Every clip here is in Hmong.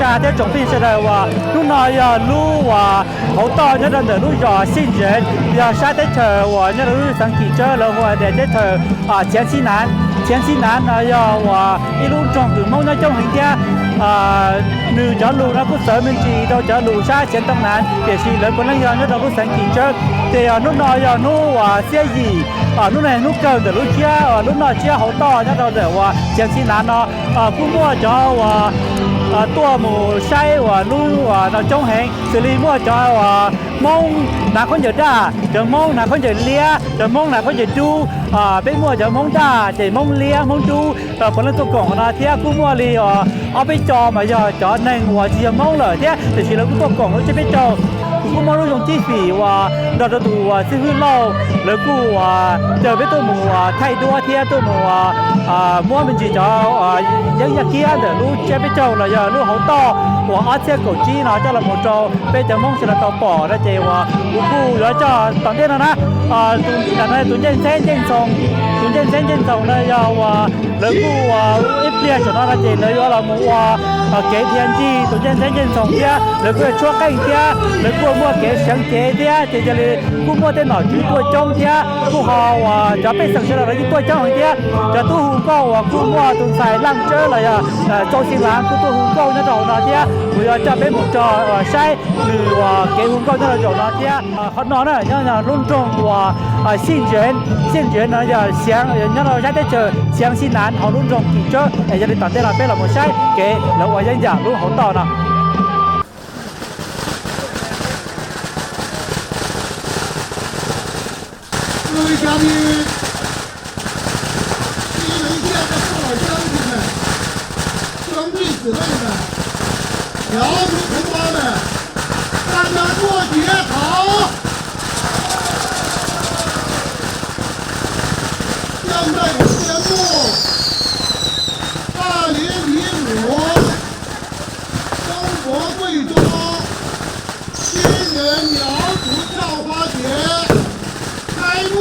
Thiab tsoom phooj ywg sawv daws uas hnub no yog lub uas hauv toj nyob rau ntawm lub zos Xij Ntsev, yog sab teb chaws uas nyob rau lub xeev Kim Tsawb lawv hu ua tias teb chaws Chiav Xij Nav. Chiav Xij Nav no yog uas ib lub nroog kws Hmoob nyob coob heev thiab nws cov lus no kuj txawv me ntsis rau cov lus sab Chiav Toob Nav, tiam sis lawv puav leej yog nyob rau lub xeev Kim Tsawb. Ces yog hnub no yog hnub uas xiab yim, hnub no hnub kawg ntawm lub tsiab, lub noj tsiab hauv toj nyob rau ntawm uas Chiav Xij Nav no kuj muaj cov uas tuaj mus saib uas lub uas no coob heev, xws li muaj cov uas Hmoob hnav khaub ncaws daj, cov Hmoob hnav khaub ncaws liab, cov Hmoob hnav khaub ncaws dub. Peb muaj cov Hmoob daj ces Hmoob liab Hmoob dub puav leej tuaj koom no thiab kuj muaj li ob peb co mas yog cov neeg uas tsis yog Hmoob lawm thiab tiam sis lawv kuj tuaj koom lub tsiab peb caug. Kuj muaj lub zoo cib fim uas nrog rau tus uas xib hwb Lauj, lawv kuj uas caw peb tuaj mus thaij duab thiab tuaj mus muab me ntsis cov yeeb yaj kiab ntawm lub tsiab peb caug los yog lub hauv toj uas ob txhiab kaum tsib no coj los mus rau peb cov Hmoob sawv daws tau pom no ces uas kuv kuj yuav coj tom ntej no na. Tus ncej ntxheb ncej ntxoo, tus ncej ntxheb ncej ntxoo no yog uas lawv kuj ua ib pliag saum no no ces lawv yuav los mus ua kev dhia ncig tus ncej ntxheb ncej ntxoo thiab lawv kuj yuav tshuab qeej thiab lawv kuj muaj kev seev cev thiab ces yog li kuj muaj tej nom tswv tuaj coob thiab kuj ho uas cov pej xeem sawv daws los yeej tuaj coob heev thiab cov tub hu nkauj uas kuj muaj tus ntxhais Laj Tsawb los yog Txau Xis Lav kuj tuaj hu nkauj nyob rau hauv no thiab kuv yuav coj peb mus rau saib nws uas kev hu nkauj nyob rau zaum no thiab. Qhov no na nyob lub nroog uas Xij Ntsev, Xij Ntsev no yog xeev nyob rau sab teb chaws Chiav Xij Nav hauv lub nroog Kim Tsawb es yog li tom ntej no peb los mus saib kev lawv ua yeeb yam lub hauv toj no. Các位嘉宾，亲人、眷属、乡亲们，兄弟姊妹们，瑶族同胞们，大家过节好！现在我宣布，大林李府中国贵州新年苗族跳花节开幕。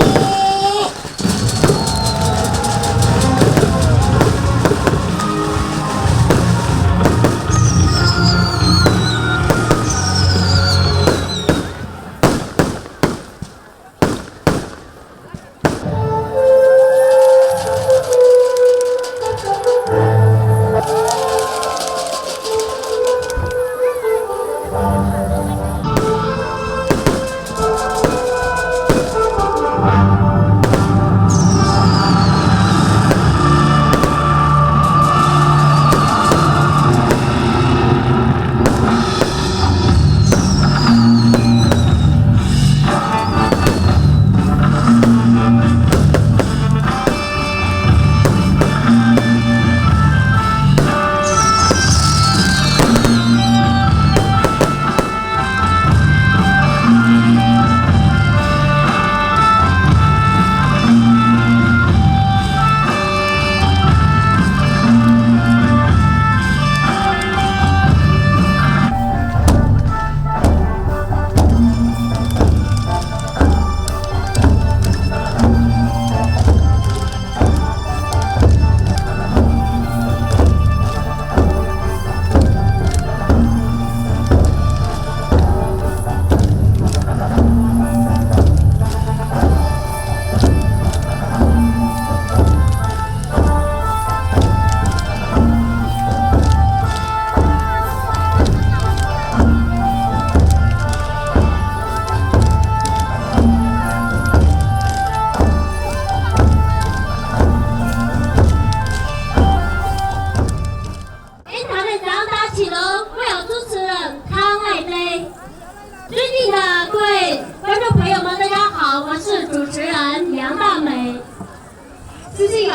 Ib thav neeg cav tas tshim los kuj yog tub txwv lawm thab laij dej. 尊敬的各位观众朋友们，大家好，我是主持人杨大美。尊敬的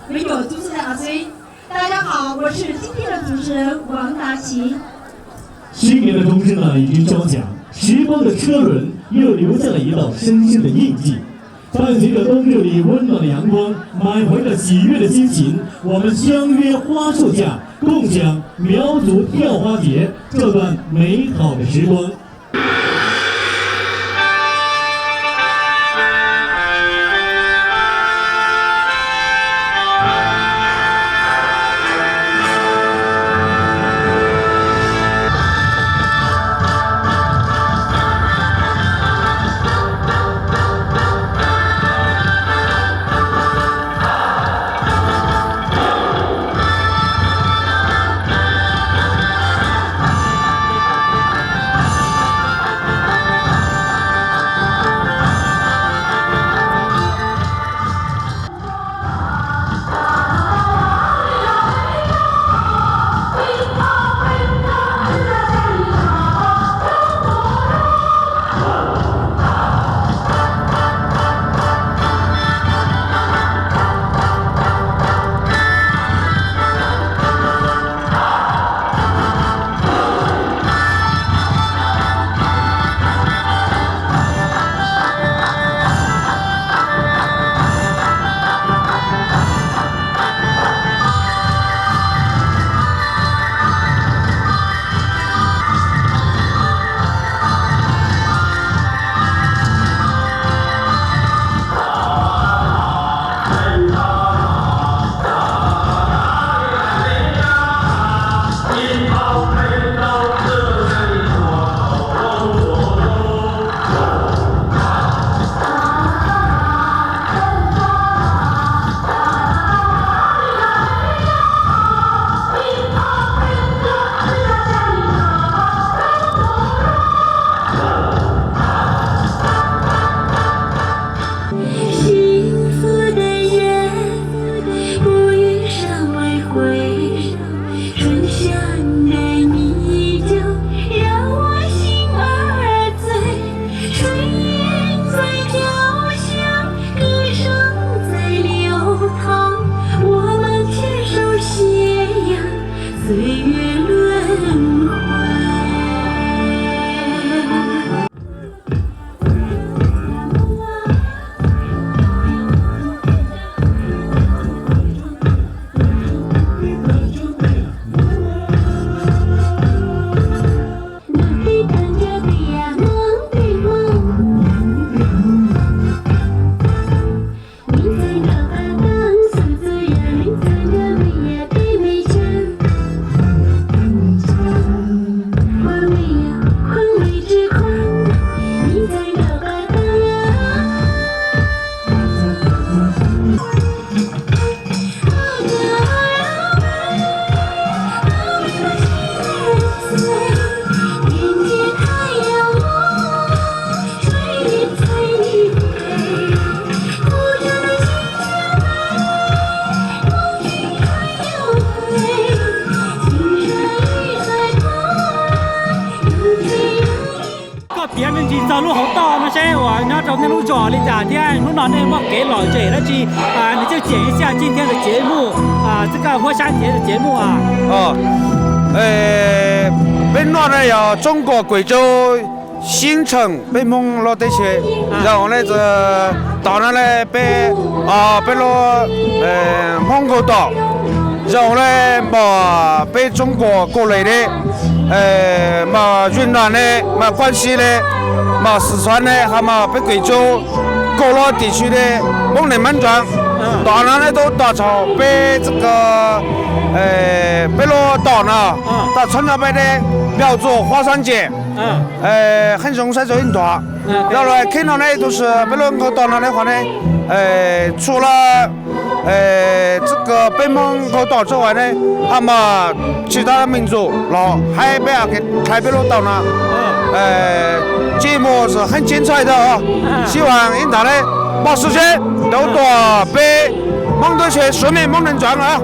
美女主持人阿水，大家好，我是今天的主持人王达奇。新年的钟声呢已经敲响，时光的车轮又留下了一道深深的印记。伴随着冬日里温暖的阳光，满怀着喜悦的心情，我们相约花树下，共享苗族跳花节这段美好的时光。Koj piav me ntsis txog lub hauv toj no seb uas nyob rau nej lub zos li cas thiab hnub no nej muaj kev lom zem dab tsi, nws tseem ceeb thiab txij thiab txoj kev muaj, txij koj huab sab thiab txoj kev muaj. Peb noj no yog Trung Quốc Quảng Châu Xín Trần peb Hmoob lub teb chaws. Zoo li tom no ne peb, peb lub Hmoob Nkauj Tom. Zoo li mas peb Trung Quốc Cô Lê ne, mas Việt Nam ne, mas Quảng Trị ne, mas Sài Gòn ne, ho mas peb Quảng Châu, Cô Lô địa区ne, Hmoob Nai Mab Nrang. Tom no ne tub tom txog peb, peb lub tom no, tom txhob no peb ne, 标准花山节。Hej Zoov Saib Txaus Ib Ntuag. Yog li khib no ne tus peb lub nkauj tom no ne qhov ne, txhua lub, txij peb Hmoob nkauj tom tso uas ne, ho mas tsis tas me ntxuam los hais peb kev thaij peb lub tom no. Tsis mus heej tsis ntxhais tau, sib haum ib nthab ne, pom xu seb tau tuaj peb Hmoob ntuj tsheb suav mej Hmoob neeg ntxoov os.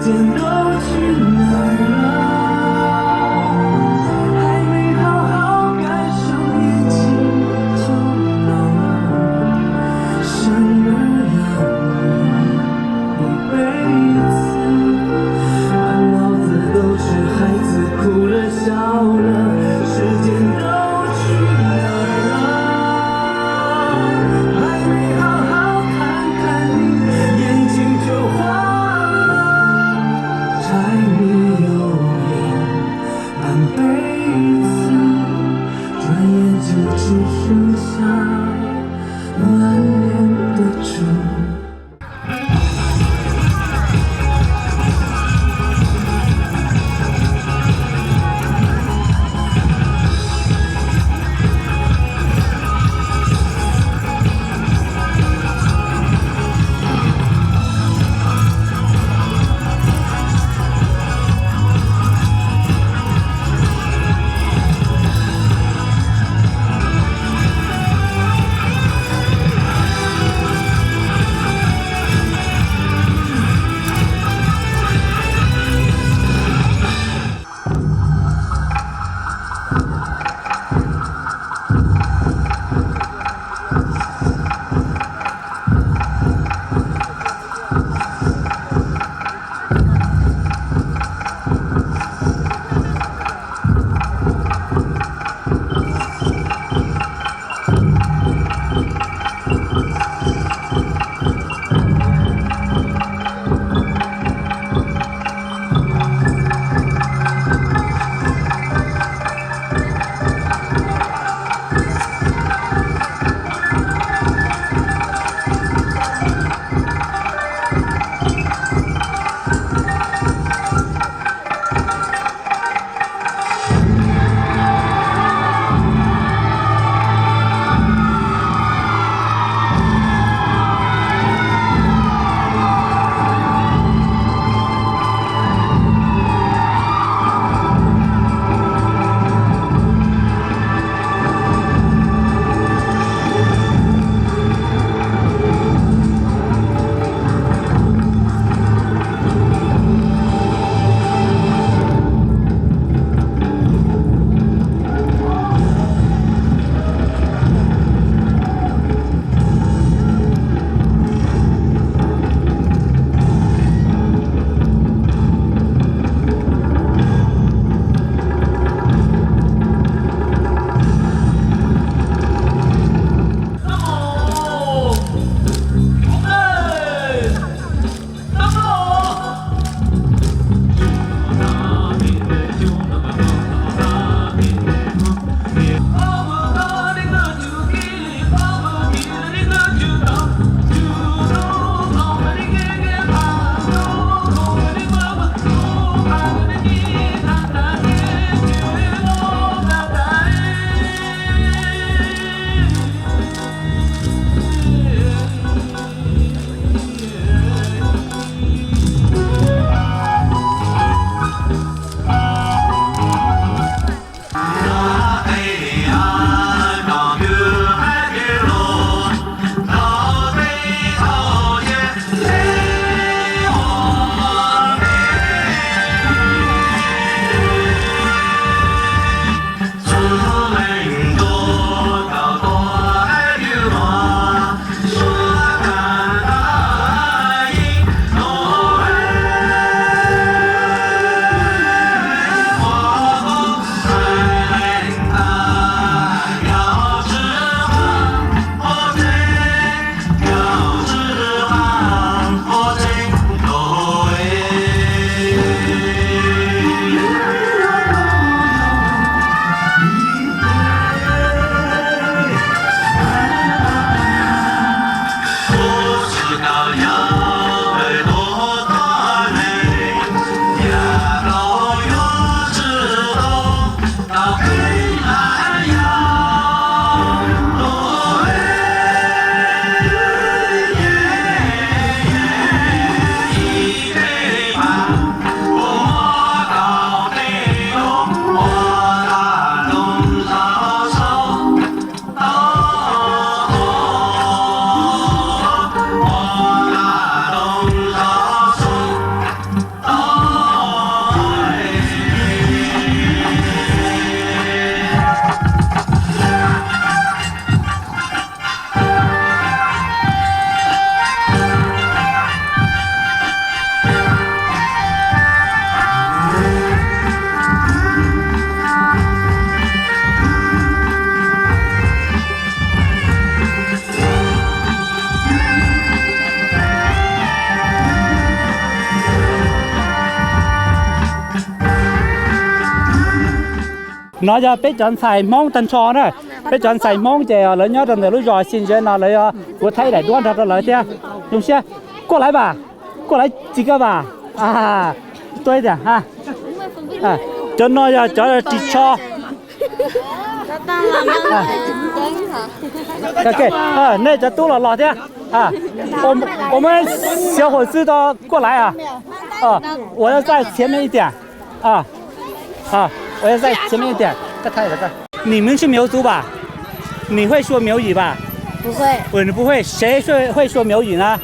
时间都去哪儿了？还没好好感受年轻就老了，生儿养女一辈子，满脑子都是孩子哭了笑了，时间都去哪儿了？还没好好看看你，眼睛就花了。No yog peb cov ntxhais Hmoob tag nrho na. Peb cov ntxhais Hmoob ces lawv nyob rau ntawm lub zos Xi Ntsev no, lawv kuv thaij daim duab nrog rau lawv thiab. Zoo siab. Kuaj laiv vas, kuaj laiv tsis kaj vas. Tuaj tias, cov no yog cov ris tsho. Nej cov tub los los thiab. 我们小伙子都过来啊。 我要再前面一点。 啊，我要再前面一点，再拍一个。你们是苗族吧？你会说苗语吧？不会。你不会，谁会说苗语呢？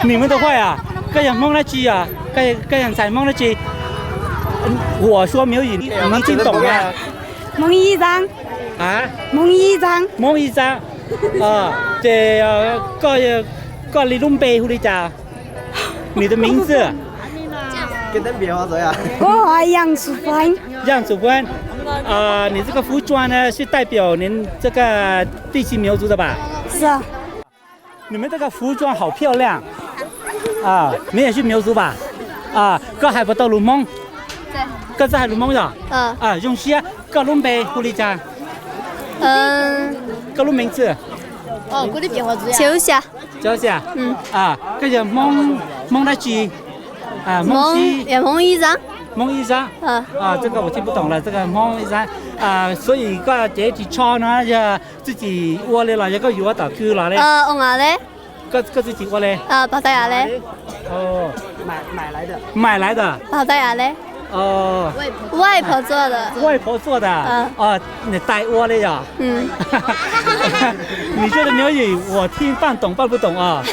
你们都会啊？ Koj yog Hmoob dab tsi os? Koj yog ntxhais Hmoob dab tsi? 我说苗语，你听懂吗？ Hmoob Ib Zab. Hmoob Ib Zab. Hmoob Ib Zab. Ces koj li lub npe hu li cas? 你的名字？ Yaj Xu Fab. Yaj Xu Fab. 你这个服装呢，是代表您这个地区苗族的吧？ 你们这个服装好漂亮。 你也是苗族吧？ Koj hais puas tau lus Hmoob? Koj txawj hais lus Hmoob yog? Zoo siab. Koj lub npe hu li cas? Koj lub 名字？ Koj yog Hmoob, Hmoob dab tsi? Hmoob Ib Zab. Hmoob Ib Zab. 这个我听不懂了，这个 Hmoob Ib Zab. 所以 koj cev ris tsho no yog txij txim ua li los yog koj yuav tom kw los li? Koj txij txim ua li? Maiv laiv tas. 外婆做的。 Niam tais ua li yog? 你说的苗语我听半懂半不懂啊。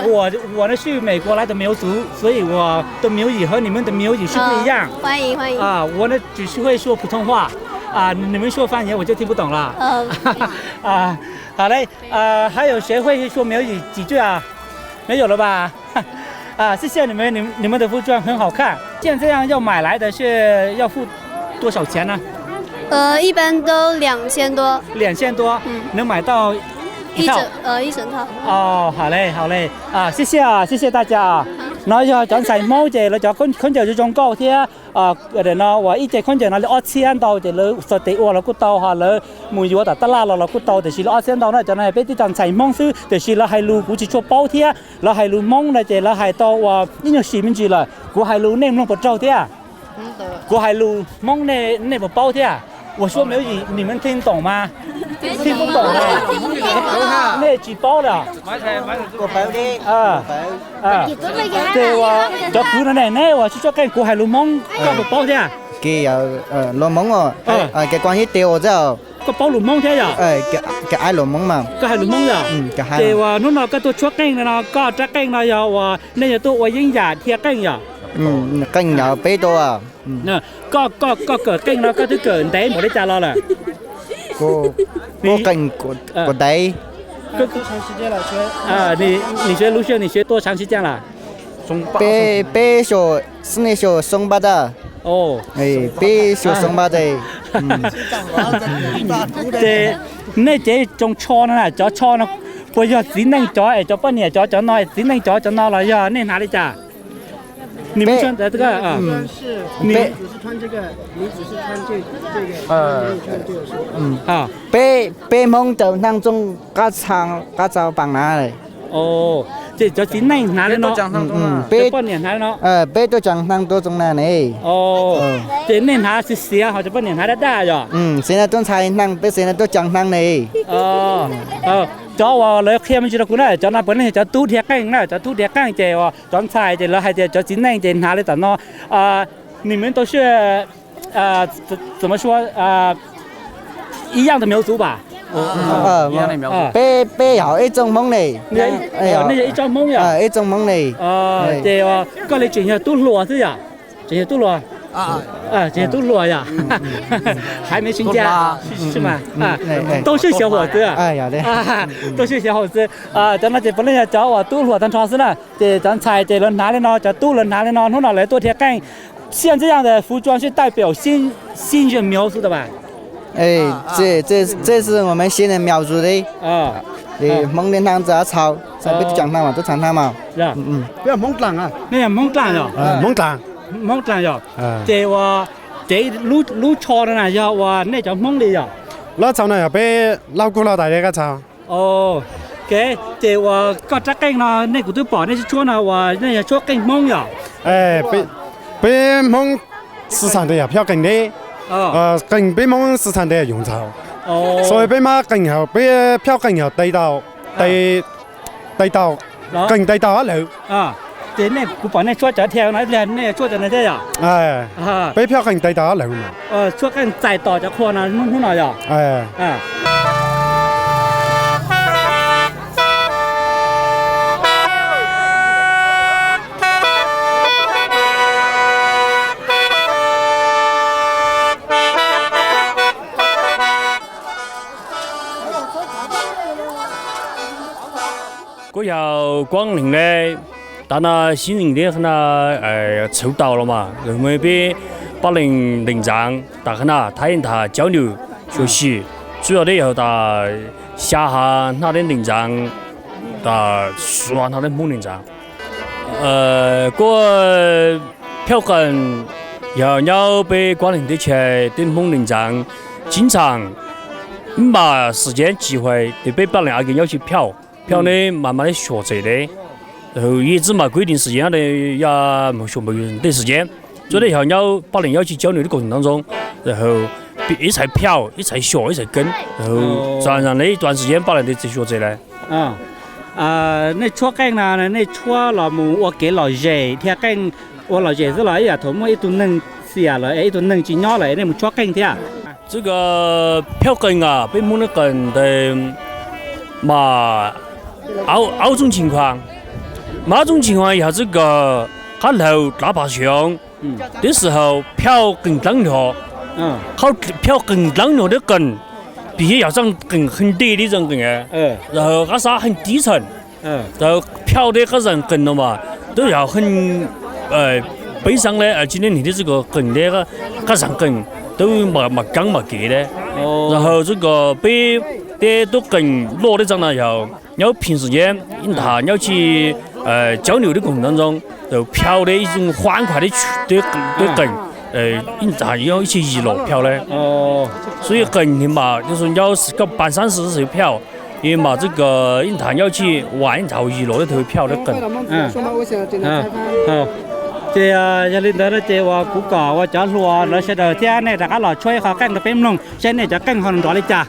我，我呢是美国来的苗族，所以我的苗语和你们的苗语是不一样。我呢只是会说普通话，啊，你们说方言我就听不懂了。啊，好嘞，啊，还有谁会说苗语几句啊？没有了吧？ 啊，谢谢你们，你们，你们的服装很好看。像这样要买来的是要付多少钱呢？呃，一般都两千多。两千多，嗯。能买到一套？一整，呃，一整套。哦，好嘞，好嘞。啊，谢谢啊，谢谢大家啊。No yog cov ntxhais Hmoob ces lawv cov khaub ncaws zoo zoo nkauj thiab. Daim no uas ib ce khaub ncaws no li ob txhiab ntau ces lawv txog tes ua los kuj tau, ho lawv mus yuav tom tab laj los los kuj tau, tiam sis lawv ob txhiab ntau na. Cov no peb tib co ntxhais Hmoob xwb, tiam sis lawv hais lus kuv tsis tshua paub thiab. Lawv hais lus Hmoob no ces lawv hais tau uas ib nyuag sim me ntsis lawm. Kuv hais lus nej mloog puas raug thiab? Kuv hais lus Hmoob nej puas paub thiab? 我说苗语，你们听懂吗？听不懂的。Nej tsis paub lawm. Ces uas cov kwv no ne, neb uas tsis tshua qeej, kuv hais lus Hmoob koj puas paub thiab? Lus Hmoob, kev kuas ib tes ua txaj. Koj paub lus Hmoob thiab yog? Koj hais lus Hmoob yog? Ces uas hnub no koj tuaj tshuab qeej no, koj rab qeej no yog uas nej yuav tuaj ua yeeb yam dhia qeej yog? Qeej yog peb tuaj. Koj, koj kawm qeej no koj twb kawm ntev npaum li cas los lawm? Kuv qeej kuv ntev. Nws xyov lub xyoo nws xyov tuaj tshav tsis caaj las? Peb, peb xyoo, xwb nej xyoo xoo pab tag. Peb xyoo xoo pab tag. Ces nej cev tsoos tsho no na, cov tsho no puas yog txiv neej cov es cov poj niam cov, cov no txiv neej cov, cov no los yog nej hnav li cas? Peb, peb Hmoob cov hneev txooj qab txag paas na. Ces cov txiv neej hnav li no, peb, poj niam hnav li no. Peb tuaj tsaws hneev tuaj txoov na ne. Ces nej hnav xiav xiav ho cov poj niam hnav daj daj yog? Xiav na tuaj ntxhais hneev, peb xiav na tuaj tsaws hneev ne. Cov uas lawv qhia me ntsis rau kuv na, cov no puav leej yog cov tub dhia qeej na, cov tub dhia qeej ces uas cov ntxhais ces lawv hais tias cov txiv neej ces hnav li tam no. 你们都是，呃，怎，怎么说，呃，一样的苗族吧？ Peb, peb yog ib tsoom Hmoob ne. Nej yog ib tsoom Hmoob yog? Ib tsoom Hmoob ne. Ces koj li tseem yog tub hluas xwb yog? Tseem yog tub hluas. Tseem yog tub hluas yog? Haiv Maiv Sib Ncaim, tub hluas xwb. Cov no ces puav leej yog cov uas tub hluas tag nrho xwb na. Ces cov ntxhais ces lawv hnav li no, cov tub lawv hnav li no, hnub no lawv tuaj dhia qeej. 像这样的服装是代表新，新人苗族的吧？ 这，这是我们新人苗族的。Hmoob li hneev txav txhau, txhau peb tub tsaws hneev mas, tub tsaws hneev mas. Nej yog Hmoob Dlaaj yog? Hmoob Dlaaj. Hmoob Dlaaj yog? Ces uas Ces lub tsho no na yog uas nej cov Hmoob li yom? Lub tsho no yog peb laug kuj log tais li koj txhab. Ces uas koj rab qeej no nej kuv twb pom nej tshuab tshuab no uas nej yog tshuab qeej Hmoob yom? Peb Hmoob xwm txheej tes yog phiaj qeej deb, qeej peb Hmoob xwm txheej tes yog yoov ntxhawv. Xws peb muab qeej hauv peb phiaj qeej hauv tes tau, tes tau, qeej tes tau ob lawm. Ces nej kuv pom nej tshuab cov dhia no ib pliag nej tshuab cov no thiab yom? Peb phiaj qeej tes tau ob lawm. Tshuab qeej txais tos cov qhua no hnub no yom? Kuv yog Kuab Leeg ne, tav no sib neeg thiab qhov no txhawv tau los mas, peb Paj Leeg ntees ntxaav tas qhov no, Thaib ntag cawv nws xyuam xim, tsuas yog deb yog tas xya hav naj deb ntees ntxaav, tas xya hav naj deb Hmoob ntees ntxaav. Kuj phiaj qeej yog nyob peb Kuab Leeg teb chaws teb Hmoob ntees ntxaav, tsis ntxhab, mas xwm cev tsis huv tes peb Paj Leeg a ke nyob tsis phiaj, phiaj ne mas mas neb xyuam xim deb. Yog tsi mas kuv ib dim xwm cev no yog mus xyuam mus tej xwm cev, tsuas deb yog nyob Paj Leeg nyob tsis cawv nws lub koom thaaj ntoo, ib txhais phiaj, ib txhais xyuam, ib txhais keeb, txhua ib txhais xyuam xim lawm. Nej tshuab qeej no nej tshuab los mus ua kev lom zem dhia qeej, ua lom zem xwb los ib yam thaum muaj ib tug neeg xiam lawm es ib tug neeg tsis nyob lawm es nej mus tshuab qeej thiab? Txwv ko phiaj qeej a, peb Hmoob neb qeej tes mas aub txuj ntsis khuas, mas aub txuj ntsis khuas yog txwv ko qab lawm dlav pas xyoo, tib xwm hauv phiaj qeej dlaab nyuag, qhov phiaj qeej dlaab nyuag deb qeej, pim yog txaj qeej heev dib li txaj qeej, qab xab heev tib txheej, phiaj deb qab txaj qeej no mas twb yog heev, peb xaav le tsis neej neeg thiab txwv ko qeej deb qab txaj qeej twb mas keeb mas kev deb. Yog hauv txwv ko peb tej tub qeej luaj deb txaj no yog nyob phim xwm cev ib ntag nyob tsis cawv nws lub koom thaaj ntoo, phiaj deb ib txuj huab nkhuas deb qeej, ib ntag nyob ib txhis yim los phiaj le. Xwb qeej mas nyob koj pas xaab xwm phiaj, mas txwv ko ib ntag nyob tsis vas ib ntag yim los thiaj phiaj deb qeej. Ces yog li ntawd no ces uas kuv kom uas cov hluas lawv sawv daws thiab nej rov qab los tshuab ib qho qeej rau peb mloog saib nej cov qeej ho nrov li cas.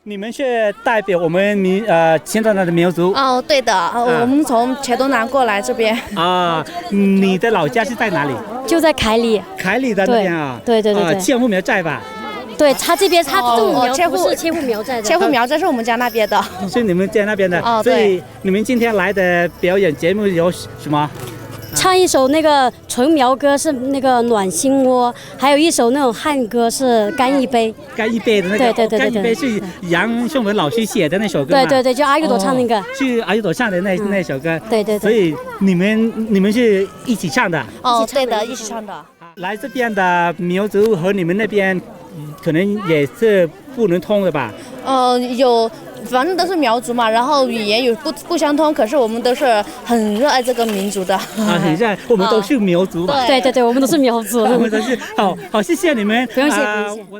你们是代表我们民，呃，青藏的苗族？哦，对的，呃，我们从柴东南过来这边。啊，你的老家是在哪里？就在凯里。凯里的那边啊？对，对，对，对，啊，对。千户苗寨吧？对，他这边，他种苗，哦，千户，不是千户苗寨的。千户苗寨是我们家那边的。是你们家那边的，哦，所以对。你们今天来的表演节目有什么？唱一首那个纯苗歌，是那个暖心窝，还有一首那种汉歌是干一杯。 干一杯的那个，对，对，对，对，对。哦，干一杯是杨秀文老师写的那首歌吗？对，对，对，就阿育朵唱那个。哦，是阿育朵唱的那，嗯，那首歌。对，对，对。所以你们，你们是一起唱的？哦，对的，一起唱的。来这边的苗族和你们那边可能也是不能通的吧？呃，有，反正都是苗族嘛，然后语言有不，不相通，可是我们都是很热爱这个民族的。啊，很热爱，我们都是苗族吧？啊，对。对，对，对，我们都是苗族。我们都是，好，好，谢谢你们。不用谢，啊，不用谢。我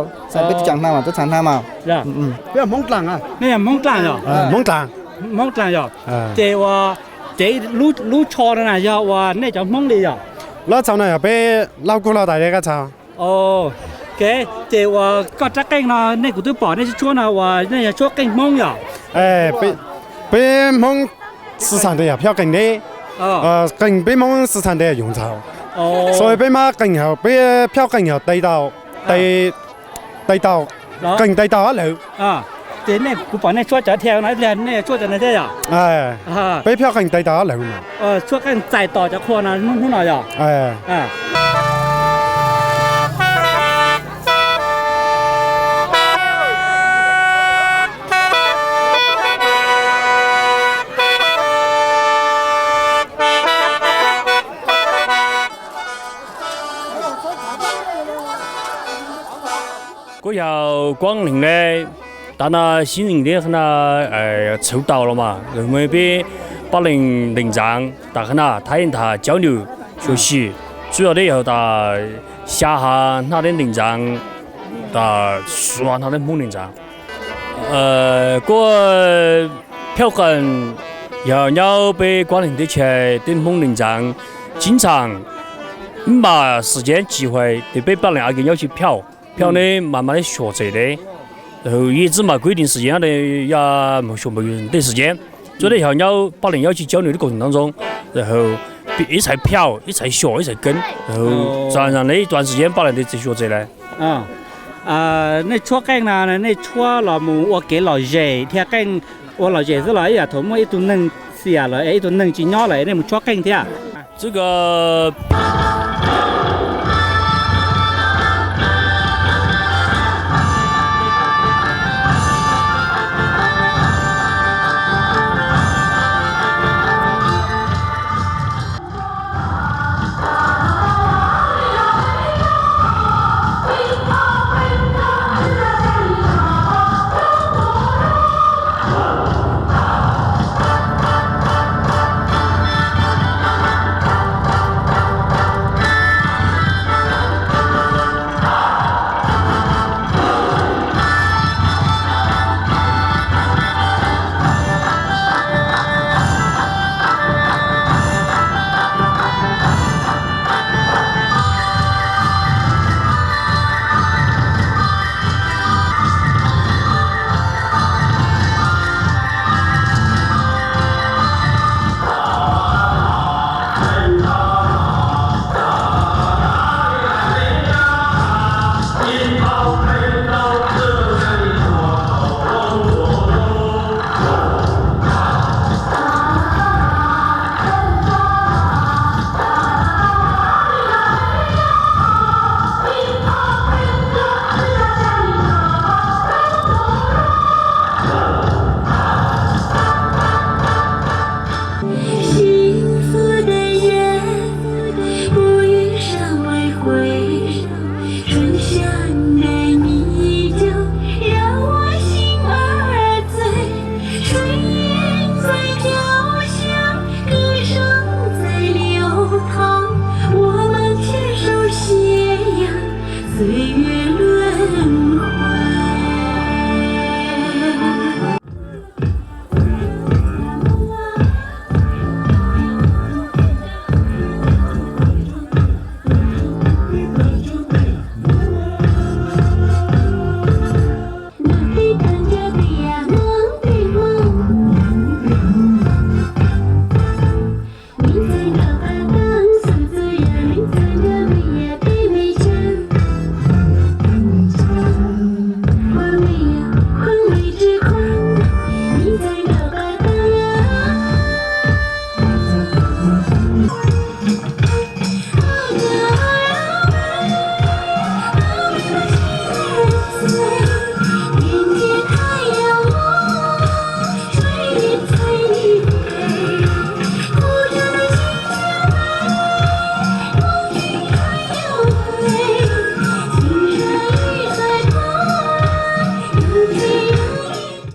tau, txhais peb teb chaws hnav mas tub txhais hnav mas. Nej yog Hmoob Dlaag yog? Hmoob Dlaag yog. Ces ua, ces lub tsho no na yog ua nej cov Hmoob li yog? Lub tsho no yog peb laug kuj laug tais li koj txhais. Ces ua koj rab qeej no nej kuv twb pom nej tshuab tshuab no ua nej yog tshuab qeej Hmoob yog? Peb Hmoob xwb txhais ntes yog phiab qeej deb, qeej peb Hmoob xwb txhais ntes yog yoov ntxhais. Xo peb muab qeej hauv peb phiab qeej hauv tes tau, tes tau, qeej tes tau lawm. Ces nej, kuv pom nej tshuab cov dhia no ib pliag, nej tshuab cov no thiab yom? Peb phaj qeej tais tas lawm no. Tshuab qeej txais tos cov qhua no hnub no yom? Kuv yog Kuab Leeg ne, tas no xib neej teb qhab na txhawv tau los mas peb Paj Leeg ntees ntxaav tas qhab na thaib ntag cawv nws xyuam xim, tsuas yog teb yog tas xya ha hnab teb ntees ntxaav, tas xya hnab teb Hmoob ntees ntxaav. Kuj phaj qeej yog nyob peb Kuab Leeg teb chaws teb Hmoob ntees ntxaav, tsis ntxham, mas xwm cev tsis huais tes peb Paj Leeg a ke nyob tsis phaj, phaj ne mas mas neb xyuam txim le. Yog txij mas kwv tij xwm cev yog mus xyuam mus tej xwm cev, tsuas teb yog nyob Paj Leeg nyob tsis cawv nws lub kaum ntawv ntxoo, ib txhais phaj, ib txhais xyuam, ib txhais keeb, txog ne ib txhais xwm cev Paj Leeg tes txiv xyuam txim le. Nej tshuab qeej na, nej tshuab los mus ua kev lom zem, dhia qeej ua lom zem xwb los ib yam thaum muaj ib tug neeg xiam lawm es ib tug neeg tsis nyob lawm es nej mus tshuab qeej thiab?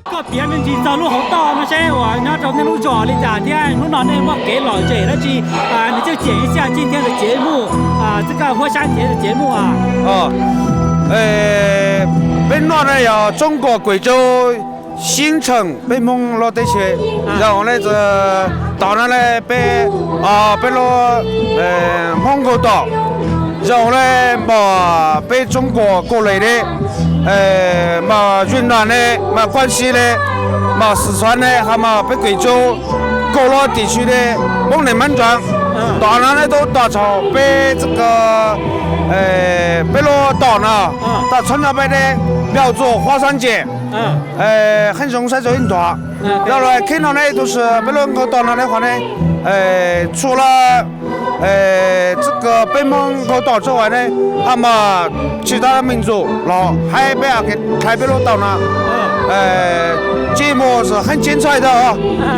Koj piav me ntsis txog lub hauv toj no seb uas nyob rau nej lub zos li cas thiab hnub no nej muaj kev lom zem dab tsi, nws tseem ceeb ib xya txij thiab lawm cev muj, txij kaj huab sab cev lawm cev muj a. Peb noj no yog Tsoob Kuam Kuem Tsau Xib Tsheem peb Hmoob lub teb chaws, zoo le tom no le peb, peb lub Hmoob Nkaus Tom, zoo le mos peb Tsoob Kuam Kuam Lees ne, mos Zuj Nam ne, mos Kuab Xib ne, mos Xwm Xuav ne, ho mos peb Kuem Tsau, kaum lub tim tswv ne, Hmoob Neej Mab Nroo, tom no ne tau tom txog peb, peb lub tom no, tom txhob no peb ne, npau txuas huab sab nce. Qheb zoov saib tau ib ntuag. Yog lawm khib no ne tus peb lub nkaug tom no ne qhov ne, txhua lawm, txij kawg peb Hmoob nkaug tom tso uas ne, ha mas tsis tau me ntxum los haib peb kev dlhaiv peb lub tau no. Tsis mus xwm qheb tsis ntxhais tau,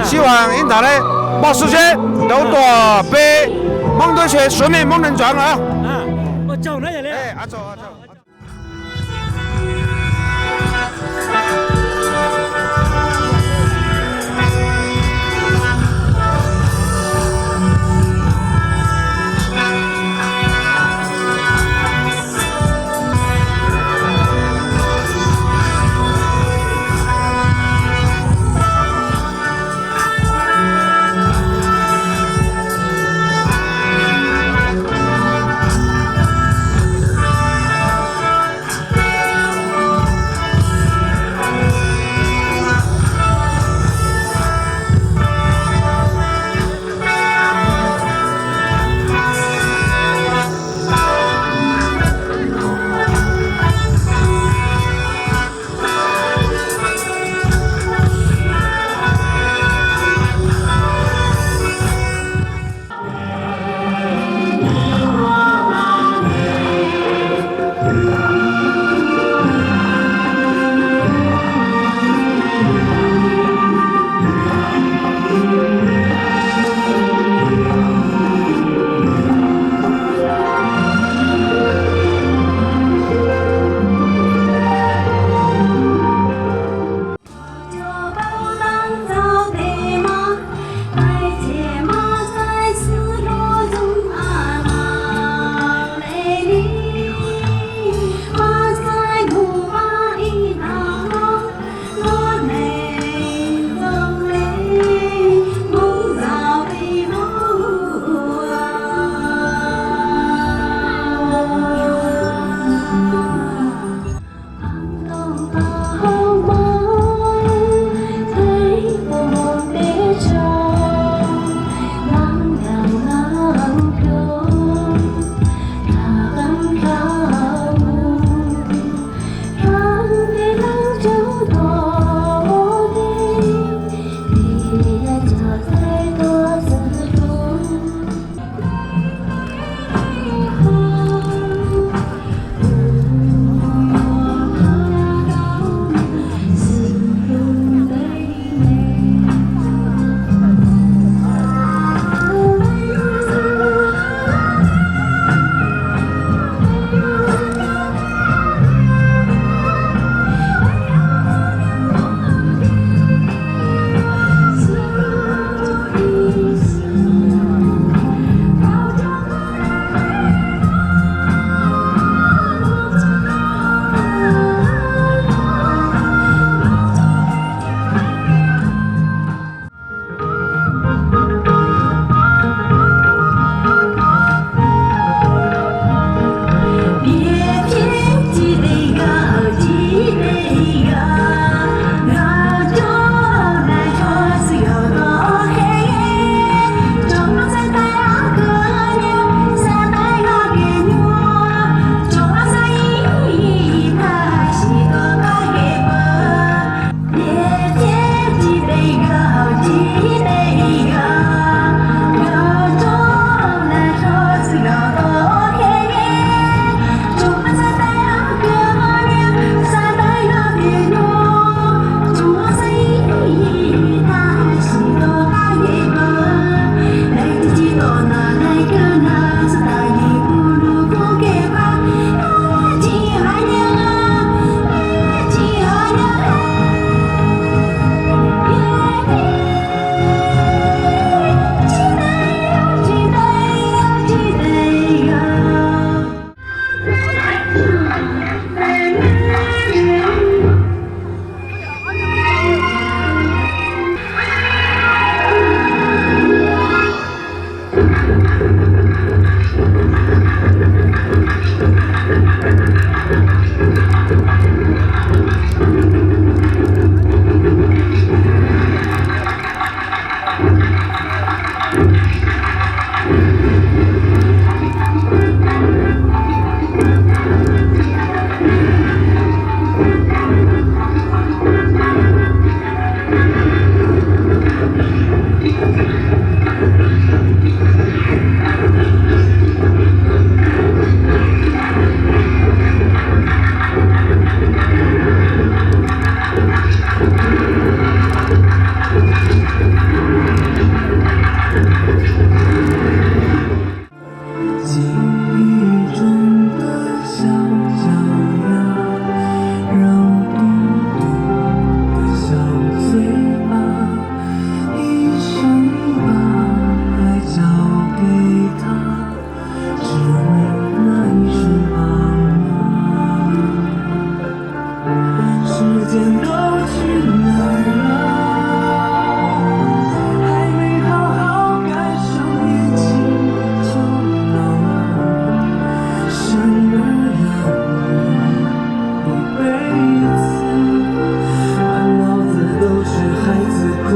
sib vas ib ntag ne, pom xwm tsheb ntawd tuaj peb Hmoob ntuj tsheb suav mej Hmoob neeg ntxawm na.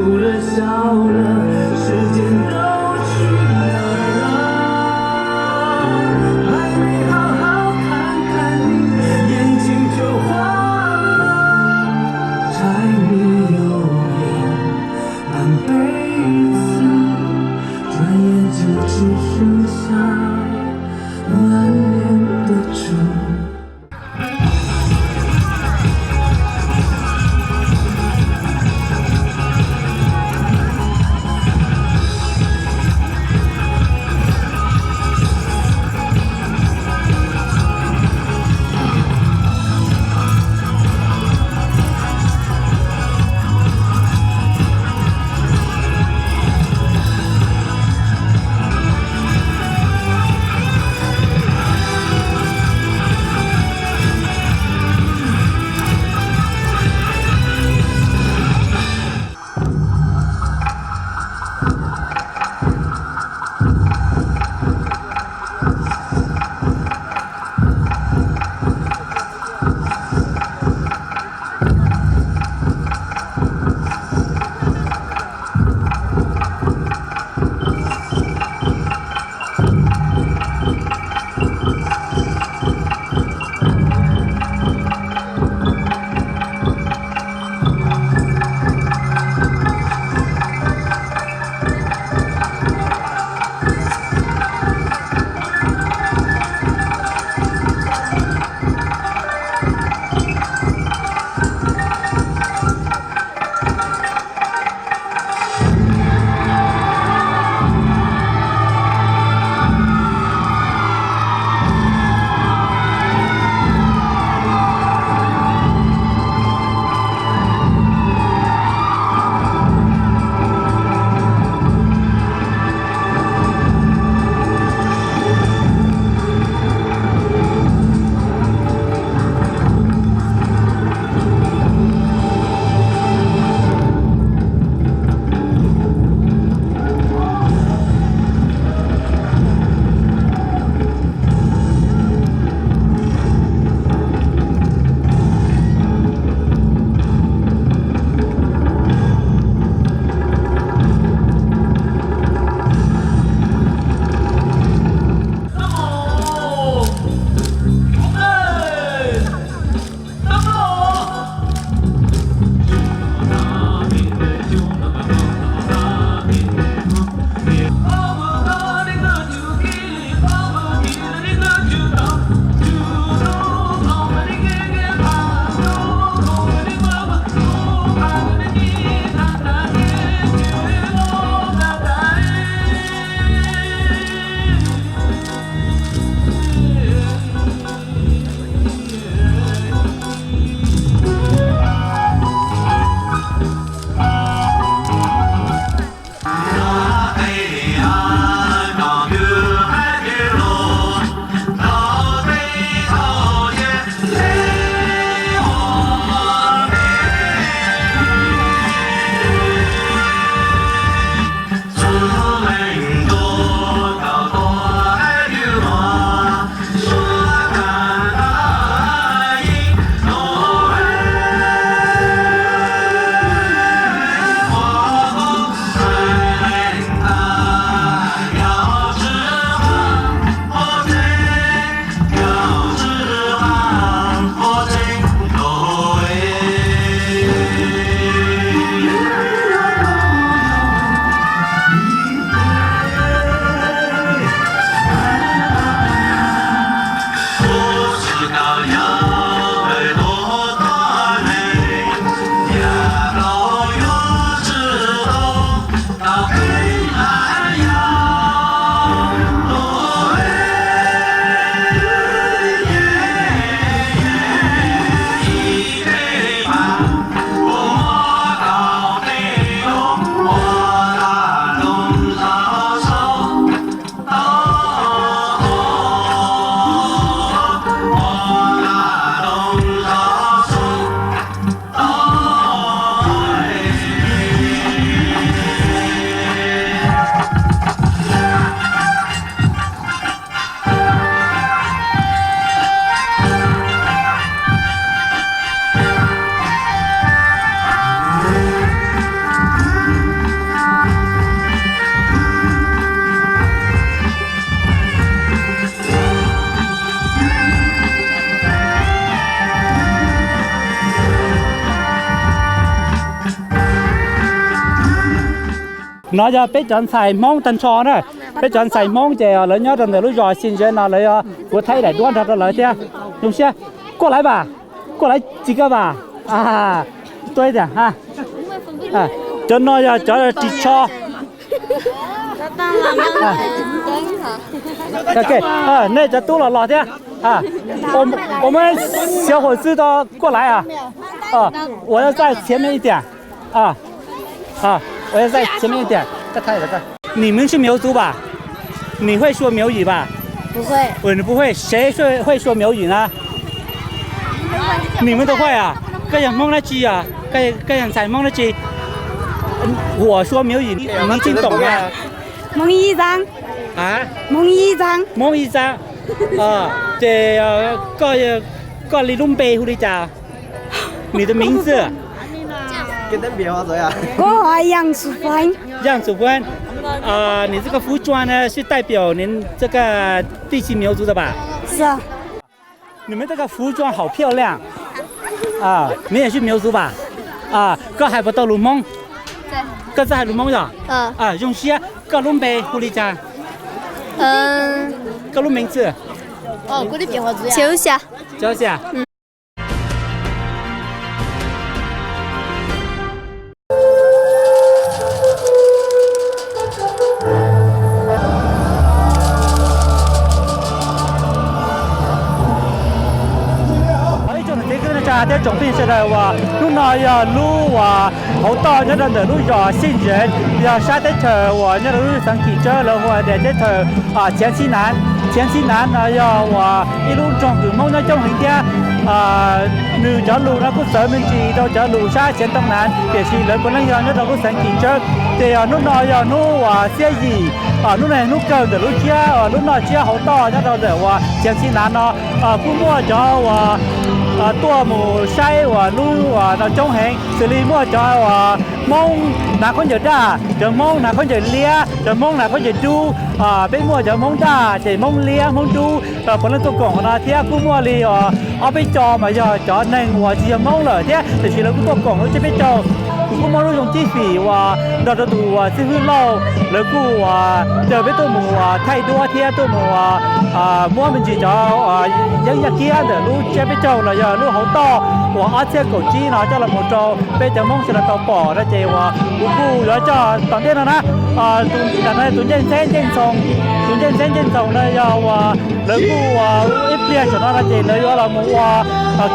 哭了笑了，时间都去哪儿了？还没好好看看你，眼睛就花了。柴米油盐半辈子，转眼就只剩下满脸的皱纹。No yog peb cov ntxhais Hmoob tag nrho na. Peb cov ntxhais Hmoob ces lawv nyob rau ntawm lub zos Xi Ntsev no, lawv kuv thaij daim duab nrog rau lawv thiab. Zoo siab. Kuaj laiv vas, kuaj laiv tsis kaj vas. Tuaj tias, cov no yog cov ris tsho. Nej cov tub los los thiab. Ua muab xyov huam xwb tau kuaj laiv a. Ua yog zaj txhiav me ib tiam. Ua yog zaj txhiav me ib tiam. Nws mws tsis miv ua txuv vas. Nws huaj sua miv ua yim vas. Nws pub huaj sev huaj sua miv ua yim na. Nws mws tau huaj a. Koj yog Hmoob dab tsi a? Koj yog ntxhais Hmoob dab tsi? Huaj sua miv ua yim, nws tsis toom na. Hmoob ib zaj. Hmoob ib zaj. Hmoob ib zaj. Ces koj li lub npe hu li cas? Nws tus miv xwb. Yaj Xu Fuab. Nws txoj koj fuv tsua na sib taij piaum nws txoj koj tij tsis miv ua txuv tau vas. Nws muaj txoj koj fuv tsua haum phiaj leej. Nws yog sib miv ua txuv vas. Koj hais puas tau lus Hmoob? Koj txawj hais lus Hmoob yog? Zoo siab. Koj lub npe hu li cas? Koj lub miv xwb. Xia. Ib tsoom niam txiv kwv tij neej tsa thiab tsoom phooj ywg sawv daws uas hnub no yog lub uas hauv toj nyob rau ntawm lub zos Xij Ntsev, yog sab teb chaws uas nyob rau lub xeev Kim Tsawb lawv hu tias teb chaws Chiav Xij Nav. Chiav Xij Nav no yog uas ib lub nroog kws Hmoob nyob coob heev thiab. Nws cov lus no kuj txawv me ntsis rau cov lus sab Chiav Toob Nav, tiam sis lawv puav leej yog nyob rau lub xeev Kim Tsawb. Ces yog hnub no yog hnub uas xiab yim, hnub no hnub kawg ntawm lub tsiab, lub noj tsiab hauv toj nyob rau ntawm uas Chiav Xij Nav no, kuj muaj cov uas tuaj mus saib uas lub uas no coob heev, xws li muaj cov uas Hmoob hnav khaub ncaws daj, cov Hmoob hnav khaub ncaws liab, cov Hmoob hnav khaub ncaws dub. Peb muaj cov Hmoob daj ces Hmoob liab, Hmoob dub, puav leej tuaj koom no thiab. Kuj muaj li ob peb co mas yog cov neeg uas tsis yog Hmoob lawm thiab, tiam sis lawv kuj tuaj koom lub tsiab peb caug. Kuj muaj lub zoo cib fim uas nrog rau tus uas xib hwb Lauj, lawv kuj uas caw peb tuaj mus uas thaij duab thiab tuaj mus muab me ntsis cov yeeb yaj kiab ntawm lub tsiab peb caug los yog lub hauv toj uas ob txhiab kaum tsib no coj los mus rau peb cov Hmoob sawv daws tau pom no ces uas kuv kuj yuav coj tom ntej no na. Tus ncej ntxheb ncej ntxhoo, tus ncej ntxheb ncej ntxhoo no yog uas lawv kuj ua ib pliag saum no no ces lawv yuav los mus ua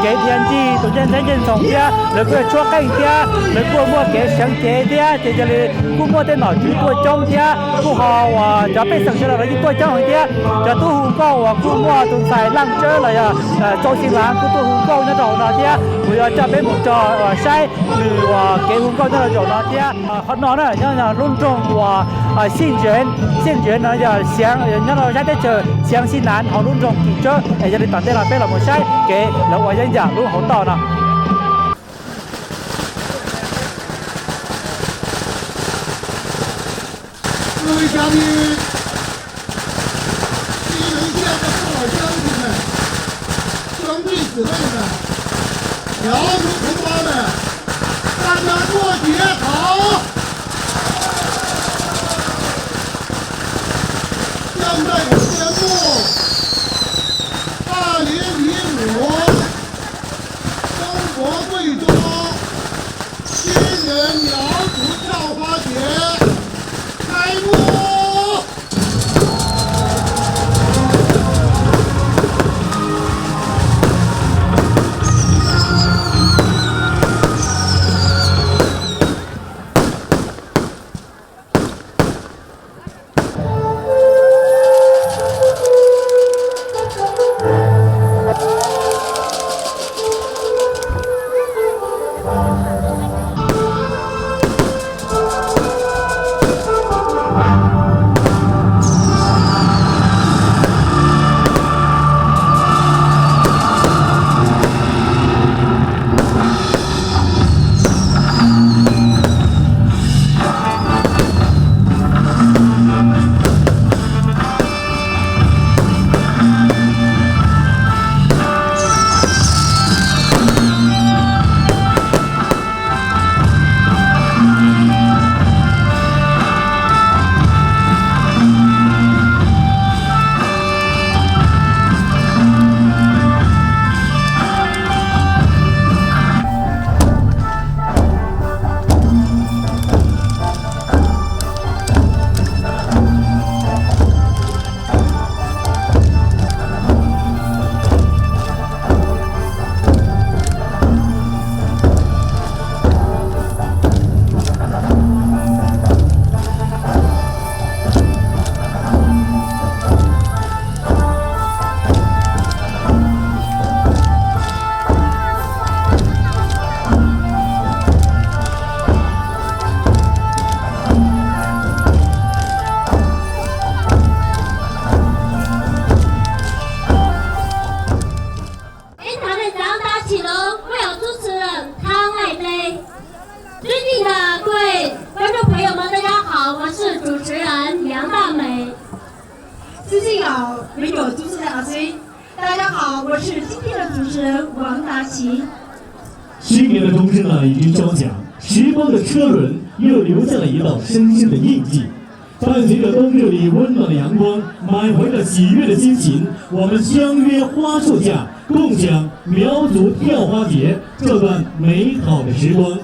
kev dhia ncig tus ncej ntxheb ncej ntxhoo thiab lawv kuj yuav tshuab qeej thiab lawv kuj muaj kev seev cev thiab. Ces yog li kuj muaj tej nom tswv tuaj coob thiab kuj ho uas cov pej xeem sawv daws los yeej tuaj coob heev thiab. Cov tub hu nkauj uas kuj muaj tus ntxhais Laj Tsawb los yog Txau Xi Laav kuj tuaj hu nkauj nyob rau hauv no thiab. Kuv yuav coj peb mus tso saib nws uas kev hu nkauj nyob rau zaum no thiab. Qhov no na nyob lub nroog uas Xij Ntsev, Xij Ntsev no yog nyob rau sab teb chaws Xiav Xij Nav hauv lub nroog Kim Tsawb. Es yog li tom ntej no peb los mus saib kev lawv ua yeeb yam lub hauv toj no. Ui, chào mừng, xin mời các cô, các anh chị này,兄弟姊妹们，瑶族同胞们，大家过节好！现在我宣布，二零一五中国贵州新年瑶族跳花节开幕。尊敬有没有主持人阿水？大家好，我是今天的主持人王达奇。新年的钟声呢已经敲响，时光的车轮又留下了一道深深的印记。伴随着冬日里温暖的阳光，满怀着喜悦的心情，我们相约花树下，共享苗族跳花节这段美好的时光。